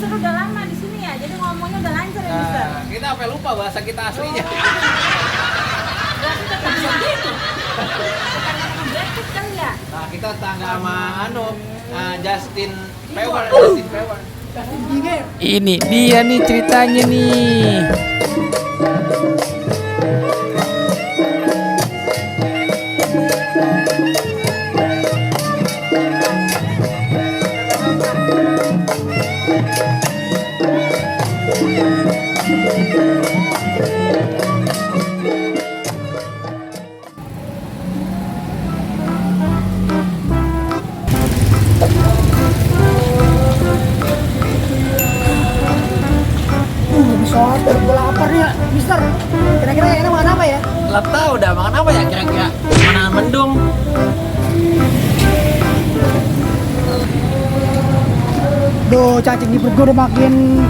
Mister udah lama di sini ya, jadi ngomongnya udah lancar ya Mister. Kita sampai lupa bahasa kita aslinya. Berarti tetap bisa gitu. Bukan Blackpink kali ya? Nah, kita tangga sama Justin Bieber, Justin Bieber. Ini dia nih ceritanya nih. Sholat, gue lapar nih ya, Mister. Kira-kira yang enak makan apa ya? Lah tahu udah makan apa ya kira-kira? Makanan mendung. Duh, cacing di perut gue udah makin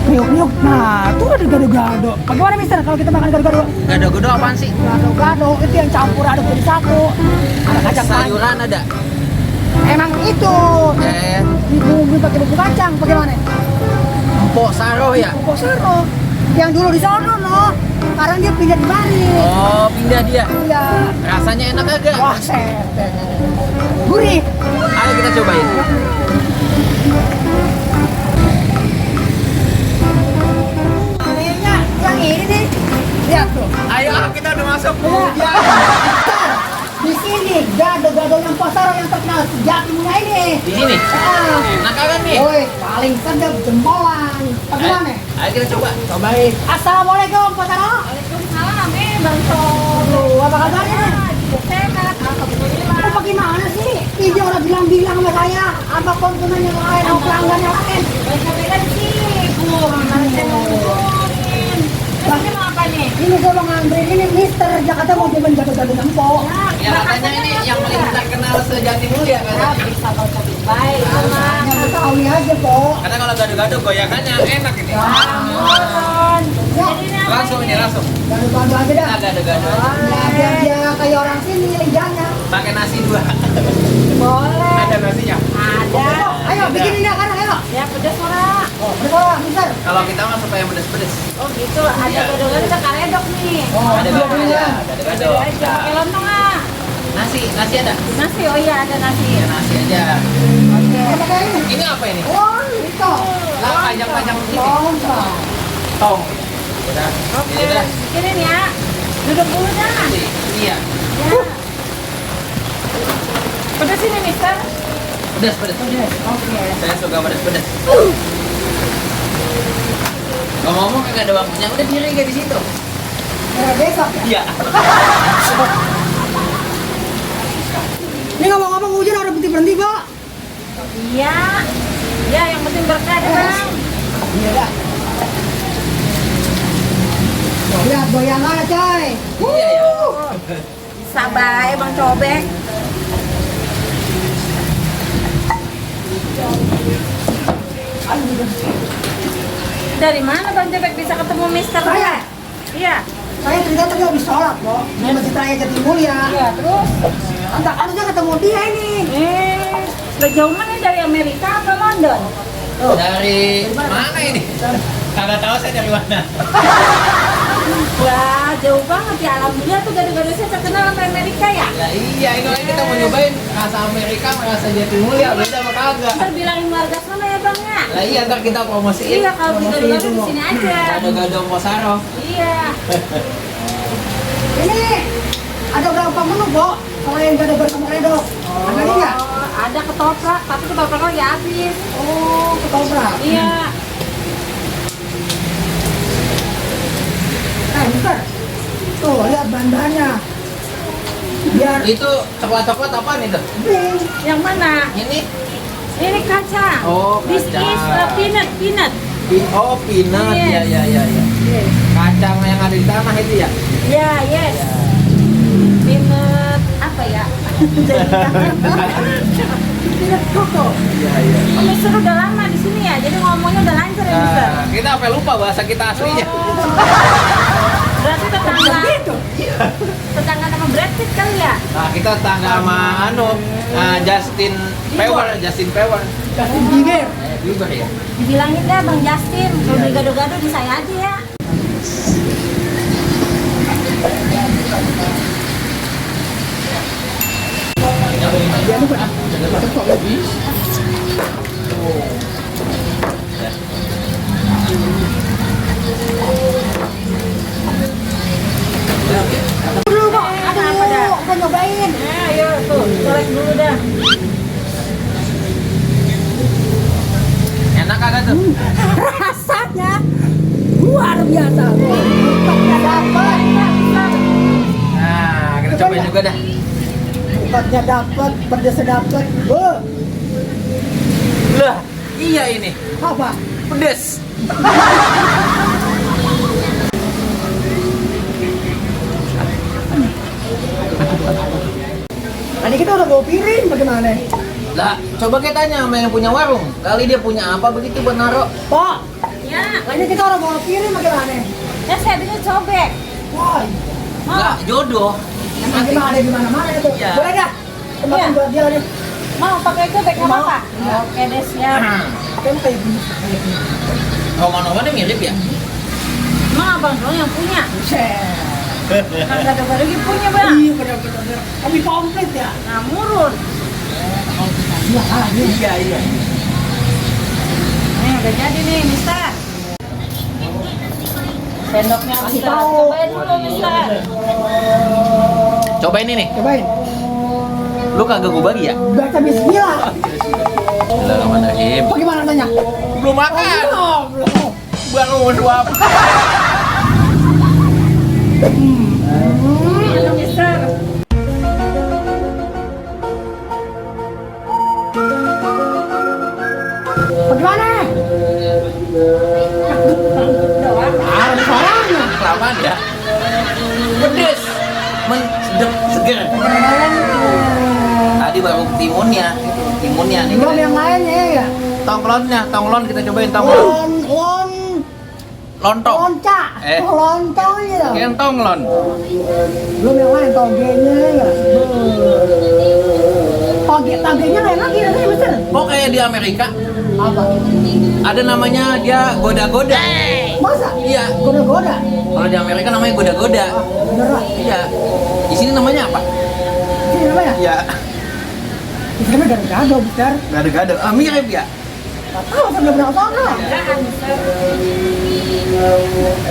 kriuk-kriuk. Nah, tuh ada gado-gado. Bagaimana Mister kalau kita makan gado-gado? Gado-gado apaan sih? Gado-gado itu yang campur aduk jadi satu. Ada kacang panjang. Sayuran ada. Emang itu dibumbuin pakai bumbu kacang. Bagaimana? Empok saro ya? Kok seru? Yang dulu di sono no. Sekarang dia pindah di Bali. Oh, pindah dia. Iya. Rasanya enak agak? Wah, set. Gurih. Ayo kita cobain. Kayaknya yang ini nih. Lihat tuh. Ayo, kita udah masuk. Ya. Di sini gado-gado yang pasar yang terkenal sejati mulai ini. Di sini. Enak kagak nih? Woi, paling sedap jempolan. Bagaimana? Ayo kita coba. Cobain. Assalamualaikum Pak Taro. Waalaikumsalam, Bang Tom. Tuh, apa kabarnya? Sehat, alhamdulillah. Apa gimana sih? Ini orang bilang-bilang sama saya, apa konsumen yang lain, atau pelanggan yang lain. Beda-beda sih, Bu. Makanya saya mau ngomongin. Terus ini mau apa nih? Ini saya mau nganterin ini Mister Jakarta mau cobain gado-gado jempol. Ya katanya ini yang paling terkenal sejati mulia katanya. Bisa baca baik, aman. Yang tahu aja kok. Karena kalau gado-gado goyakannya enak ini. Aman. Ya, Jadi ini apa Langsung ini langsung. gado-gado aja dah. Nah, gado-gado. Ya, biar dia kayak orang sini lidahnya. Pakai nasi dua. Boleh. Ada nasinya. Ada. Ayo bikin ini sekarang ayo. Ya pedas ora. Oh, betul, Mister. Kalau kita mah suka yang pedes-pedes. Oh gitu, ada gado-gado kita karedok nih. Oh, Ada iya, dua iya. aja, gado-gado. Aja, pakai lontong ah. Nasi ada. Nasi, oh iya ada nasi. Ya, nasi aja. Oke. Apa kayak ini? Ini apa ini? Oh, itu. Lah panjang-panjang ini. Lontong. Tong. Udah. Oke, Ini udah. bikinin ya. Duduk dulu dah. Iya. Ya. Pedas ini, Mister. Pedes. Oke. Saya suka pedes-pedes. Ngomong-ngomong kagak ada waktunya, udah diri gak di situ? Besok ya. Iya. Ini ngomong-ngomong hujan orang berhenti-berhenti, Pak. Iya. Ya, yang penting berkah deh, Bang. Iya dah. Lihat goyangannya, coy. Iya ya. Sabar, Bang Cobek. Dari mana Bang Cobek bisa ketemu Mister? Saya? Iya. Saya cerita tadi habis sholat, Pak. Di Masjid Raya Jatimulya. Iya, terus? Entah harusnya ketemu dia ini. Sejauh mana dari Amerika atau London? Dari mana ini? Kagak tahu saya dari mana. Wah, jauh banget ya. Alhamdulillah tuh gado-gado saya terkenal sampai Amerika ya. Ya iya, ini lagi kita mau nyobain rasa Amerika, rasa Jatimulya, beda sama kagak. Ntar bilangin warga sana ya Bang ya. Lah iya, ntar kita promosiin. Iya, kalau beli gado-gado di sini aja. Gado-gado Mosaro. Iya. Ini ada berapa menu, Bo? Kalau yang gado-gado sama redo. Ada ini nggak? Oh, ada ketoprak, tapi ketoprak lagi habis. Oh, ketoprak. Iya. Mister. Tuh, lihat bahan-bahannya. Biar Itu coklat-coklat apaan itu? bling. Yang mana? Ini? Ini kacang. Oh, This kacang. is peanut. Oh, peanut. Yes. Iya. Kacang yang ada di tanah itu ya? Ya, yes. Peanut apa ya? Peanut koko. Iya. Oh, Mister udah lama di sini ya, jadi ngomongnya udah lancar ya, Mister. Nah, kita sampai lupa bahasa kita aslinya. Berarti tetangga. Gitu. tetangga sama Brad Pitt kali ya? Nah, kita tangga sama Justin Bieber. Justin Bieber. Bieber ya. Dibilangin deh Bang Justin, kalau beli gado-gado di saya aja ya. Dulu kok, Apa dah? mau nyobain. Ayo tuh, colek dulu dah. Enak kagak tuh? Rasanya luar biasa. Empatnya dapat. Nah, kita cobain juga dah. Empatnya dapat, pedasnya dapat. Lah, iya ini. Apa? Pedes. Tadi kita udah bawa piring, bagaimana? Lah, coba kita tanya sama yang punya warung. Kali dia punya apa begitu buat naro? Pak, Ya, ini kita udah bawa piring, bagaimana? ya saya bisa cobek. Woi, Lah, jodoh. gimana di mana-mana itu. Iya. Boleh dah? Tembakan Iya. buat dia nih. Mau pakai cobek nggak Mau. apa-apa? Oke deh, siap. Tempe. Roman-romannya mirip ya? Emang abang dong yang punya? Buset. Kan gado-gado lagi punya bang. Iya, benar-benar. Tapi komplit ya. Nah, murun. Iya, iya. Iya. Nih, udah jadi nih, Mister. Sendoknya Kasih Mister. tahu. Cobain dulu, Mister. Coba ini nih. Cobain. Lu kagak gue bagi ya? Baca bismillah. Bismillahirrahmanirrahim. Bagaimana tanya? Belum makan. Belum. Baru mau suap. Halo, Mister. Bagaimana? Doang. Ada salahnya. Kelamaan ya? Pedes. Sedap, seger. Tadi baru timunnya. Timunnya nih. Belum yang lainnya ya. Tongklon kita cobain tongklon. Lontong. Lonca. Lontong gitu. Yang tonglon. Belum yang lain togenya ya. Togenya lain lagi rasanya bener. Oh kayak di Amerika Apa? ada namanya dia goda-goda. Masa? Iya. Goda-goda. Kalau di Amerika namanya goda-goda. Beneran. Iya. Di sini namanya apa? Ini apa ya? Iya. Di sini gado-gado besar. Gado-gado. Ah mirip ya. Gak tahu sampai berapa sana.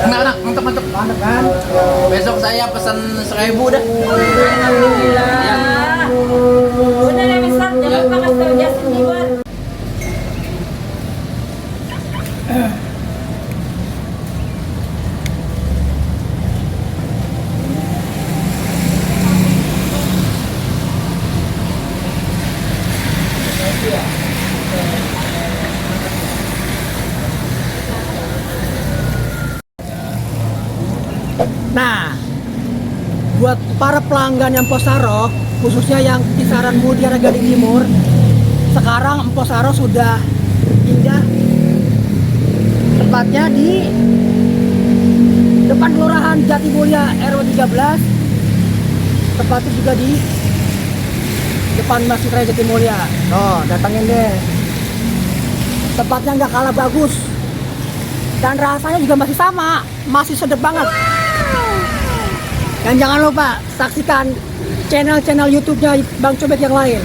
Enak, mantap. Mantap kan? Besok saya pesan 1.000 dah. Alhamdulillah. Udah deh, Mister. Jangan lupa kasih tau Justin Bieber. Nah, buat para pelanggan yang Posaro, khususnya yang kisaran Mutiara Gading Timur, sekarang Posaro sudah pindah tempatnya di depan Kelurahan Jatimulya RW 13, tempatnya juga di depan Masjid Raya Jatimulya. Oh, datangin deh. Tempatnya nggak kalah bagus dan rasanya juga masih sama, masih sedap banget. Dan jangan lupa saksikan channel-channel YouTube-nya Bang Cobek yang lain.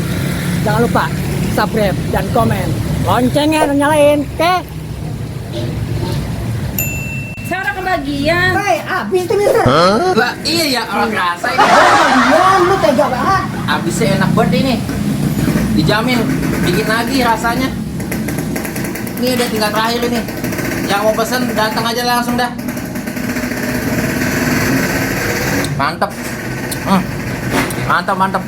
Jangan lupa subscribe dan komen. Loncengnya nyalain, oke? Saya orang kebagian. Hei, habis tuh mister. Lah iya ya orang rasa ini. Kebagian, lu tega banget. Habisnya enak banget ini. Dijamin bikin lagi rasanya. Ini udah tinggal terakhir ini. Yang mau pesen datang aja langsung dah. Mantap. Mantap.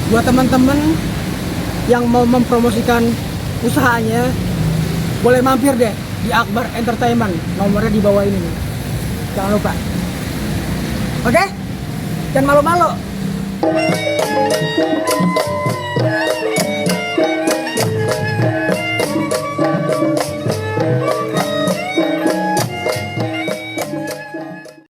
Buat teman-teman yang mau mempromosikan usahanya, boleh mampir deh di Akbar Entertainment. Nomornya di bawah ini nih. Jangan lupa. Oke? Jangan malu-malu.